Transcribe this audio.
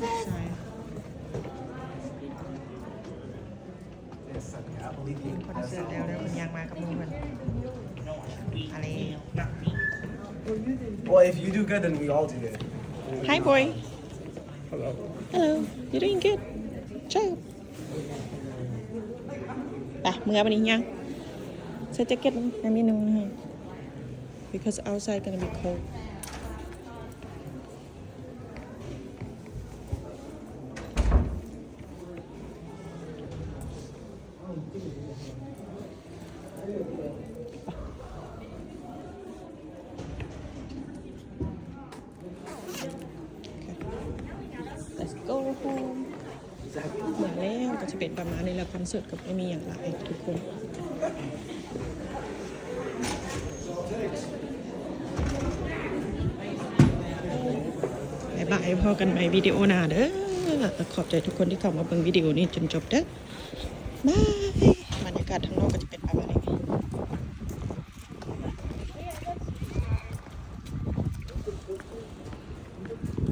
Yes, I believe you. ເພິ່ນເສີບແລ້ວເດີ ເພິ່ນຍ່າງມາກັບໝູ່ເພິ່ນ ມາແລ້ວ. Well, if you do good, then we all do good. Hi, boy. Hello. Hello. You're doing good. Good job. ໄປ ເມືອບັດນີ້ ຍ່າງ ໃສ່ແຈັກເກັດໃນມີໜຶ່ງ because outside gonna be cold. ເມືອແລ້ວກໍຈະເປັນປະມານນີ້ແຫຼະ ຄອນເສີດກໍບໍ່ມີຫຍັງຫຼາຍທຸກຄົນ. ບາຍບາຍ ພໍ້ກັນໃໝ່ວິດີໂອໜ້າເດີ. ຂອບໃຈທຸກຄົນທີ່ເຂົ້າມາເບິ່ງວິດີໂອນີ້ຈົນຈົບເດີ. ບາຍ. ບັນຍາກາດທາງນອກກໍຈະເປັນ